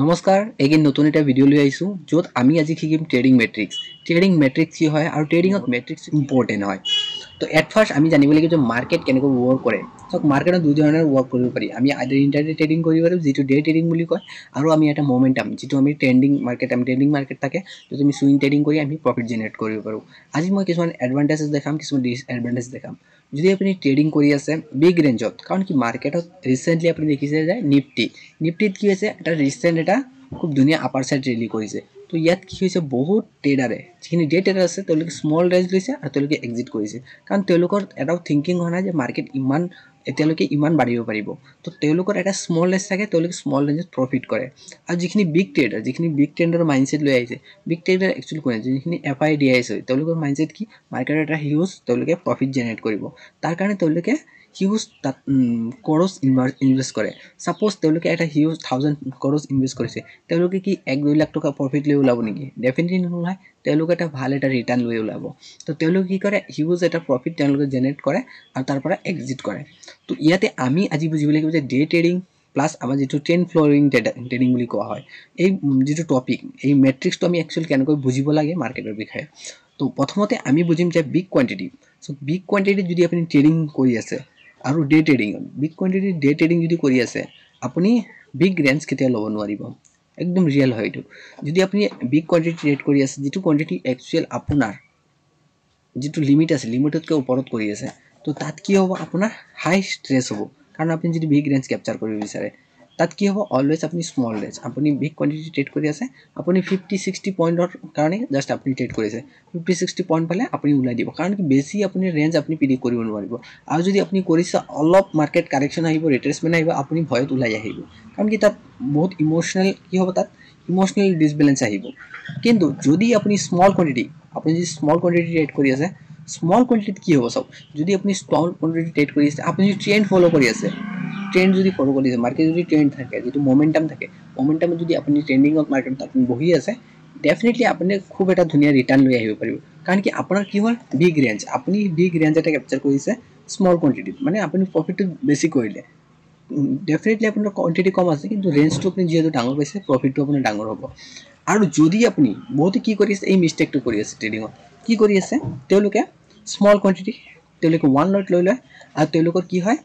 নমস্কাৰ, এগেইন নতুন এটা ভিডিঅ' লৈ আহিছোঁ, য'ত আমি আজি শিকিম ট্ৰেডিং মেট্ৰিক্স। ট্ৰেডিং মেট্ৰিক্স কি হয় আৰু ট্ৰেডিঙত মেট্ৰিক্স ইম্পৰ্টেণ্ট হয়। তো এট ফাৰ্ষ্ট আমি জানিব লাগিব যে মাৰ্কেট কেনেকৈ ৱৰ্ক কৰে। চাওক, মাৰ্কেটত দুই ধৰণৰ ৱৰ্ক কৰিব পাৰি। আমি আইদাৰ ইণ্টাৰডে ট্ৰেডিং কৰিব পাৰোঁ, যিটো ডে ট্ৰেডিং বুলি কয়, আৰু আমি এটা মমেণ্টাম, যিটো আমি ট্ৰেণ্ডিং মাৰ্কেট, আমি ট্ৰেণ্ডিং মাৰ্কেট থাকে, য'ত আমি চুইং ট্ৰেডিং কৰি আমি প্ৰফিট জেনেৰেট কৰিব পাৰোঁ। আজি মই কিছুমান এডভান্টেজেছ দেখাম, কিছুমান ডিছএডভান্টেজ দেখাম। যদি আপুনি ট্ৰেডিং কৰি আছে বিগ ৰেঞ্জত, কাৰণ কি মাৰ্কেটত ৰিচেণ্টলি আপুনি দেখিছে যে নিফটিত কি হৈছে, এটা ৰিচেণ্ট এটা খুব ধুনীয়া আপাৰ চাইড ৰেলি কৰিছে। তো ইয়াত কি হৈছে, বহুত ট্ৰেডাৰে, যিখিনি ডে ট্ৰেডাৰ আছে, তেওঁলোকে স্মল ৰেঞ্জ লৈছে আৰু তেওঁলোকে এক্সিট কৰিছে, কাৰণ তেওঁলোকৰ এটাও থিংকিং হোৱা নাই যে মাৰ্কেট ইমান এতিয়ালৈকে ইমান বাঢ়িব পাৰিব। তো তেওঁলোকৰ এটা স্মল ৰেঞ্জ থাকে, তেওঁলোকে স্মল ৰেঞ্জত প্ৰফিট কৰে। আৰু যিখিনি বিগ ট্ৰেডাৰ, যিখিনি বিগ ট্ৰেডাৰৰ মাইণ্ডছেট লৈ আহিছে, বিগ ট্ৰেডাৰ একচুৱেলি কোনে, যিখিনি এফ আই ডি আই হয়, তেওঁলোকৰ মাইণ্ডছেট কি, মাৰ্কেটৰ এটা হিউজ তেওঁলোকে প্ৰফিট জেনেৰেট কৰিব, তাৰ কাৰণে তেওঁলোকে হিউজ তাত কৰ'জ ইনভেষ্ট কৰে। ছাপ'জ তেওঁলোকে এটা হিউজ 1000 কৰ'জ ইনভেষ্ট কৰিছে, তেওঁলোকে কি 1-2 লাখ টকা প্ৰফিট লৈ ওলাব নেকি? ডেফিনেটলি নোলায়। তেওঁলোকে এটা ভাল এটা ৰিটাৰ্ণ লৈ ওলাব। তো তেওঁলোকে কি কৰে, হিউজ এটা প্ৰফিট তেওঁলোকে জেনেৰেট কৰে আৰু তাৰ পৰা এক্সিট কৰে। তো ইয়াতে আমি আজি বুজিব লাগিব যে ডে ট্ৰেডিং প্লাছ আমাৰ যিটো ট্ৰেণ্ড ফ্ল'য়িং ট্ৰেডিং বুলি কোৱা হয়, এই যিটো টপিক, এই মেট্ৰিক্সটো আমি একচুৱেলি কেনেকৈ বুজিব লাগে মাৰ্কেটৰ বিষয়ে। তো প্ৰথমতে আমি বুজিম যে বিগ কোৱান্টিটি। চ' বিগ কোৱান্টিটিত যদি আপুনি ট্ৰেডিং কৰি আছে আৰু day trading, big quantity day trading যদি কৰি আছে, আপুনি বিগ ৰেঞ্জ কেতিয়াও ল'ব নোৱাৰিব। একদম ৰিয়েল হয় এইটো। যদি আপুনি বিগ কোৱান্টিটি ট্ৰেড কৰি আছে, যিটো কোৱান্টিটি একচুৱেল আপোনাৰ যিটো লিমিট আছে, লিমিটতকৈ ওপৰত কৰি আছে, তো তাত কি হ'ব, আপোনাৰ হাই ষ্ট্ৰেছ হ'ব। কাৰণ আপুনি যদি বিগ ৰেঞ্জ কেপচাৰ কৰিব বিচাৰে, তাত কি হ'ব, অলৱেজ আপুনি স্মল ৰেঞ্জ, আপুনি বিগ কোৱান্টিটি ট্ৰেড কৰি আছে, আপুনি 50-60 পইণ্টৰ কাৰণে জাষ্ট আপুনি ট্ৰেড কৰিছে, 50-60 পইণ্ট পালে আপুনি ওলাই দিব, কাৰণ কি বেছি আপুনি ৰেঞ্জ আপুনি প্ৰিডিক্ট কৰিব নোৱাৰিব। আৰু যদি আপুনি কৰিছে, অলপ মাৰ্কেট কাৰেকশ্যন আহিব, ৰিট্ৰেচমেণ্ট আহিব, আপুনি ভয়ত ওলাই আহিব, কাৰণ কি তাত বহুত ইম'চনেল কি হ'ব, তাত ইম'চনেল ডিছবেলেঞ্চ আহিব। কিন্তু যদি আপুনি স্মল কোৱান্টিটি, আপুনি যদি স্মল কোৱান্টিটি ট্ৰেড কৰি আছে, স্মল কোৱান্টিটিত কি হ'ব চাওক, যদি আপুনি স্মল কোৱান্টিটি ট্ৰেড কৰি আছে, আপুনি যদি ট্ৰেণ্ড ফ'ল' কৰি আছে, ট্ৰেণ্ড যদি ফ'ল' কৰি আছে, মাৰ্কেট যদি ট্ৰেণ্ড থাকে, যিটো মমেণ্টাম থাকে, মমেণ্টামত যদি আপুনি ট্ৰেণ্ডিঙত মাৰ্কেটত আপুনি বহি আছে, ডেফিনেটলি আপুনি খুব এটা ধুনীয়া ৰিটাৰ্ণ লৈ আহিব পাৰিব। কাৰণ কি আপোনাৰ কি হ'ল, বিগ ৰেঞ্জ, আপুনি বিগ ৰেঞ্জ এটা কেপচাৰ কৰিছে স্মল কোৱান্টিটিত, মানে আপুনি প্ৰফিটটো বেছি কৰিলে। ডেফিনেটলি আপোনাৰ কোৱান্টিটি কম আছে, কিন্তু ৰেঞ্জটো আপুনি যিহেতু ডাঙৰ পাইছে, প্ৰফিটটো আপোনাৰ ডাঙৰ হ'ব। আৰু যদি আপুনি বহুতে কি কৰি আছে, এই মিষ্টেকটো কৰি আছে ট্ৰেডিঙত, কি কৰি আছে, তেওঁলোকে স্মল কোৱান্টিটি, তেওঁলোকে 1 লট লৈ লয় আৰু তেওঁলোকৰ কি হয়,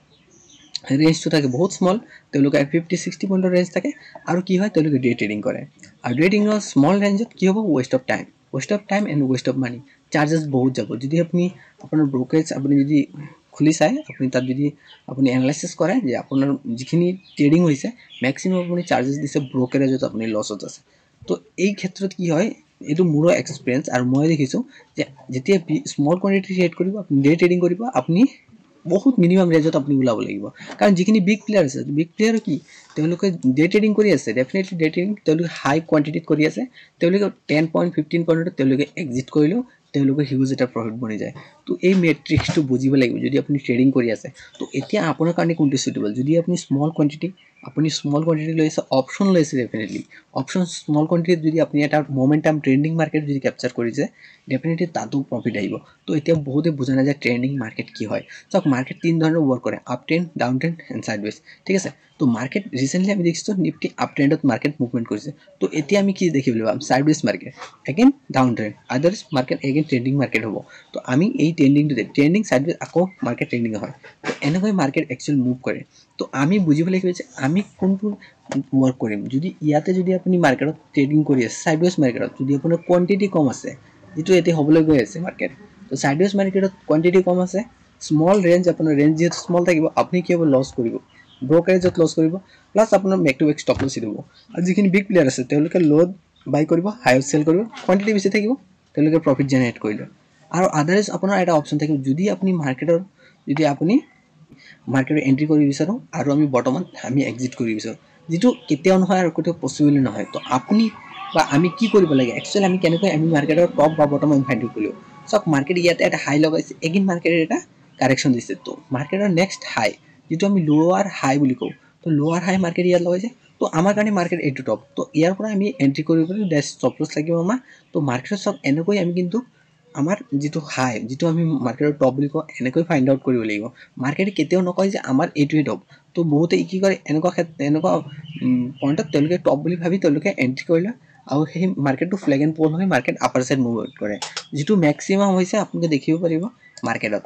ৰেঞ্জটো থাকে বহুত স্মল, তেওঁলোকে 50-60 পইণ্টৰ ৰেঞ্জ থাকে, আৰু কি হয়, তেওঁলোকে ডে ট্ৰেডিং কৰে। আৰু ডে ট্ৰেডিঙৰ স্মল ৰেঞ্জত কি হ'ব, waste of time, waste of time and waste of money, charges বহুত যাব। যদি আপুনি আপোনাৰ ব্ৰ'কেজ আপুনি যদি খুলি চায়, আপুনি তাত যদি আপুনি এনালাইচিছ কৰে যে আপোনাৰ যিখিনি ট্ৰেডিং হৈছে, মেক্সিমাম আপুনি চাৰ্জেছ দিছে ব্ৰ'কেৰেজত, আপুনি লছত আছে। তো এই ক্ষেত্ৰত কি হয়, এইটো মোৰো এক্সপিৰিয়েঞ্চ আৰু মই দেখিছোঁ যে যেতিয়া স্মল কোৱান্টিটি ট্ৰেড কৰিব, আপুনি ডে ট্ৰেডিং কৰিব, আপুনি বহুত মিনিমাম ৰেঞ্জত আপুনি ওলাব লাগিব। কাৰণ যিখিনি বিগ প্লেয়াৰ আছে, বিগ প্লেয়াৰ কি, তেওঁলোকে ডে ট্ৰেডিং কৰি আছে, ডেফিনেটলি ডে ট্ৰেডিং তেওঁলোকে হাই কোৱান্টিটিত কৰি আছে, তেওঁলোকে 10 পইণ্ট 15 পইণ্টত তেওঁলোকে এক্সিট কৰিলেও তেওঁলোকে হিউজ এটা প্ৰফিট বনি যায়। তো এই মেট্ৰিক্সটো বুজিব লাগিব যদি আপুনি ট্ৰেডিং কৰি আছে। তো এতিয়া আপোনাৰ কাৰণে কোনটো চুইটেবল, যদি আপুনি স্মল কোৱান্টিটি, আপুনি স্মল কোৱান্টিটি লৈ আছে, অপশ্যন লৈছে, ডেফিনেটলি অপশ্যন স্মল কোৱান্টিটিত যদি আপুনি এটা মমেণ্টাম ট্ৰেণ্ডিং মাৰ্কেট যদি কেপচাৰ কৰিছে, ডেফিনেটলি তাতো প্ৰফিট আহিব। তো এতিয়া বহুতে বুজা নাই যে ট্ৰেণ্ডিং মাৰ্কেট কি হয়। চাওক, মাৰ্কেট তিনি ধৰণৰ ৱৰ্ক কৰে, up trend, down trend and sideways, ঠিক আছে। তো মাৰ্কেট ৰিচেণ্টলি আমি দেখিছোঁ নিফটি আপ ট্ৰেণ্ডত মাৰ্কেট মুভমেণ্ট কৰিছে। তো এতিয়া আমি কি দেখিবলৈ পাম, sideways market, again down trend, others market again trending market হ'ব। তো আমি এই ট্ৰেণ্ডিংটোতে ট্ৰেণ্ডিং ছাইডৱেজ আকৌ মাৰ্কেট ট্ৰেণ্ডিং হয়। তো এনেকৈ মাৰ্কেট একচুৱেলি মুভ কৰে। তো আমি বুজিব লাগিব যে আমি কোনটো ৱৰ্ক কৰিম। যদি ইয়াতে যদি আপুনি মাৰ্কেটত ট্ৰেডিং কৰি আছে ছাইডৱেজ মাৰ্কেটত, যদি আপোনাৰ কোৱান্টিটি কম আছে, যিটো এতিয়া হ'বলৈ গৈ আছে মাৰ্কেট, তো ছাইডৱেজ মাৰ্কেটত কোৱান্টিটি কম আছে, স্মল ৰেঞ্জ, আপোনাৰ ৰেঞ্জ যিহেতু স্মল থাকিব, আপুনি কি হ'ব, লছ কৰিব, ব্ৰ'কাৰেজত লছ কৰিব, প্লাছ আপোনাৰ back to back stop loss দিব। আৰু যিখিনি বিগ প্লেয়াৰ আছে, তেওঁলোকে ল'ত বাই কৰিব, হাইত চেল কৰিব, কোৱান্টিটি বেছি থাকিব, তেওঁলোকে প্ৰফিট জেনেৰেট কৰিলে। আৰু আদাৰৱাইজ আপোনাৰ এটা অপশ্যন থাকিব, যদি আপুনি মাৰ্কেটৰ, যদি আপুনি মাৰ্কেটত এণ্ট্ৰি কৰিব বিচাৰোঁ আৰু আমি বৰ্তমান আমি এক্সিট কৰিব বিচাৰোঁ, যিটো কেতিয়াও নহয় আৰু কেতিয়াও পচিবল নহয়। তো আপুনি বা আমি কি কৰিব লাগে, একচুৱেলি আমি কেনেকৈ আমি মাৰ্কেটৰ টপ বা বটম আমি ফাইণ্ড কৰিলোঁ। চাওক, মাৰ্কেট ইয়াতে এটা হাই লগাইছে, এগেইন মাৰ্কেটে এটা কাৰেকশ্যন দিছে। তো মাৰ্কেটৰ নেক্সট হাই, যিটো আমি লোৱাৰ হাই বুলি কওঁ, তো লোৱাৰ হাই মাৰ্কেট ইয়াত লগাইছে। তো আমাৰ কাৰণে মাৰ্কেট এইটো টপ, তো ইয়াৰ পৰা আমি এণ্ট্ৰি কৰিব পাৰোঁ, ডেছ ষ্টপ লছ লাগিব আমাৰ। তো মাৰ্কেটত চাওক, এনেকৈ আমি কিন্তু আমাৰ যিটো হাই, যিটো আমি মাৰ্কেটৰ টপ বুলি কওঁ, এনেকৈ ফাইণ্ড আউট কৰিব লাগিব। মাৰ্কেটে কেতিয়াও নকয় যে আমাৰ এইটোৱে টপ। তো বহুতে কি কৰে, এনেকুৱা ক্ষেত্ৰ এনেকুৱা পইণ্টত তেওঁলোকে টপ বুলি ভাবি তেওঁলোকে এণ্ট্ৰি কৰি লয় আৰু সেই মাৰ্কেটটো ফ্লেগ এণ্ড পল হৈ মাৰ্কেট আপাৰ চাইড মুভ কৰে, যিটো মেক্সিমাম হৈছে আপোনালোকে দেখিব পাৰিব মাৰ্কেটত।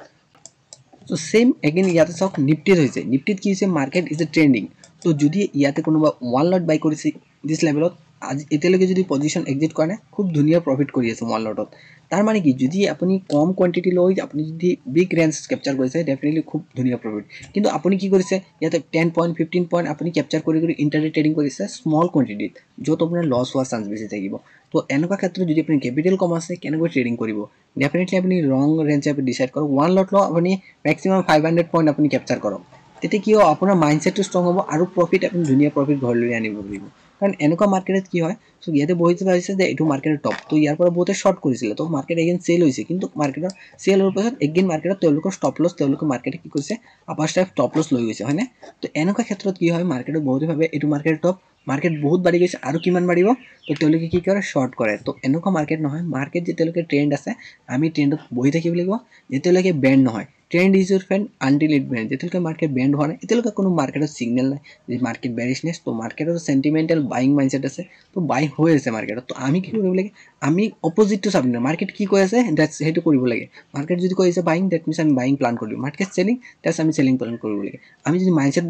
চ' ছেইম এগেইন ইয়াতে চাওক নিফটিত হৈছে। নিফটিত কি হৈছে, মাৰ্কেট is a trending. তো যদি ইয়াতে কোনোবা 1 লট বাই কৰিছে দিছ লেভেলত, আজি এতিয়ালৈকে যদি পজিশ্যন এক্সিট কৰা নাই, খুব ধুনীয়া প্ৰফিট কৰি আছে 1 লটত। তাৰ মানে কি, যদি আপুনি কম কোৱান্টিটি লৈ আপুনি যদি বিগ ৰেঞ্জ কেপচাৰ কৰিছে, ডেফিনেটলি খুব ধুনীয়া প্ৰফিট। কিন্তু আপুনি কি কৰিছে, ইয়াতে 10 পইণ্ট 15 পইণ্ট আপুনি কেপচাৰ কৰি কৰি ইণ্টাৰডে ট্ৰেডিং কৰিছে স্মল কোৱান্টিটিত, য'ত আপোনাৰ লছ হোৱাৰ চান্স বেছি থাকিব। তো এনেকুৱা ক্ষেত্ৰত যদি আপুনি কেপিটেল কম আছে, কেনেকৈ ট্ৰেডিং কৰিব? ডেফিনেটলি আপুনি ৰং ৰেঞ্জ আপুনি ডিচাইড কৰক। 1 লট লওক আপুনি, মেক্সিমাম 500 পইণ্ট আপুনি কেপচাৰ কৰক। তেতিয়া কি হ'ব, আপোনাৰ মাইণ্ডছেটটো ষ্ট্ৰং হ'ব আৰু প্ৰফিট আপুনি ধুনীয়া প্ৰফিট ঘৰলৈ আনিব পাৰিব। কাৰণ এনেকুৱা মাৰ্কেটত কি হয়, চ' ইয়াতে বহুতে ভাবিছে যে এইটো মাৰ্কেটৰ টপ, তো ইয়াৰ পৰা বহুতে শ্বৰ্ট কৰিছিলে, তো মাৰ্কেট এগেইন চেল হৈছে। কিন্তু মাৰ্কেটৰ চেল হোৱাৰ পাছত এগেইন মাৰ্কেটত তেওঁলোকৰ ষ্টপ লছ, তেওঁলোকে মাৰ্কেটে কি কৰিছে, আপাৰ ষ্টেপ টপ লছ লৈ গৈছে, হয়নে? তো এনেকুৱা ক্ষেত্ৰত কি হয়, মাৰ্কেটত বহুতে ভাবে এইটো মাৰ্কেটৰ টপ, মাৰ্কেট বহুত বাঢ়ি গৈছে আৰু কিমান বাঢ়িব, তো তেওঁলোকে কি কৰে, শ্বৰ্ট কৰে। তো এনেকুৱা মাৰ্কেট নহয়, মাৰ্কেট যেতিয়ালৈকে ট্ৰেণ্ড আছে আমি ট্ৰেণ্ডত বহি থাকিব লাগিব, যেতিয়ালৈকে বেণ্ড নহয়। Trend is your friend until it bend. যেতিয়ালৈকে মাৰ্কেট বেণ্ড হোৱা নাই, এতিয়ালৈকে কোনো মাৰ্কেটত ছিগনেল নাই যে মাৰ্কেট বেৰিছনেছ। তো মাৰ্কেটৰ চেণ্টিমেণ্টেল বাইং মাইণ্ডছেট আছে, তো বাই হৈ আছে মাৰ্কেটত। তো আমি কি কৰিব লাগে, আমি অপজিটটো চাব লাগে। মাৰ্কেট কি কৈ আছে that's সেইটো কৰিব লাগে। মাৰ্কেট যদি কৈ আছে বাইং, that means আমি বাইং প্লান কৰিলোঁ। মাৰ্কেট চেলিং, that's আমি চেলিং প্লান কৰিব লাগে। আমি যদি মাইণ্ডছেট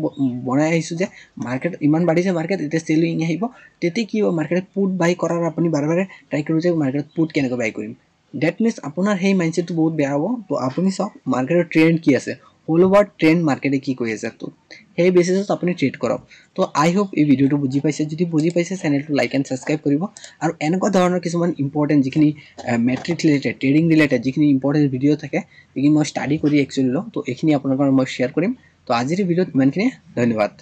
বনাই আহিছোঁ যে মাৰ্কেট ইমান বাঢ়িছে, মাৰ্কেট এতিয়া চেলিং আহিব, তেতিয়া কি হ'ব, মাৰ্কেটত পুট বাই কৰাৰ আপুনি বাৰে বাৰে ট্ৰাই কৰিব যে মাৰ্কেটত পুট কেনেকৈ বাই কৰিম। That means আপোনাৰ সেই মাইণ্ডছেটটো বহুত বেয়া হ'ব। তো আপুনি চাওক মাৰ্কেটৰ ট্ৰেণ্ড কি আছে, অল অভাৰ ট্ৰেণ্ড মাৰ্কেটে কি কৰি আছে, তো সেই বেচিছত আপুনি ট্ৰেড কৰক। তো আই হোপ এই ভিডিঅ'টো বুজি পাইছে। যদি বুজি পাইছে, চেনেলটো লাইক এণ্ড ছাবস্ক্ৰাইব কৰিব। আৰু এনেকুৱা ধৰণৰ কিছুমান ইম্পৰ্টেণ্ট যিখিনি মেট্ৰিক ৰিলেটেড, ট্ৰেডিং ৰিলেটেড যিখিনি ইম্পৰ্টেণ্ট ভিডিঅ' থাকে, যিখিনি মই ষ্টাডি কৰি একচুৱেলি লওঁ, তো এইখিনি আপোনাৰ কাৰণে মই শ্বেয়াৰ কৰিম। তো আজিৰ ভিডিঅ'ত ইমানখিনিয়ে, ধন্যবাদ।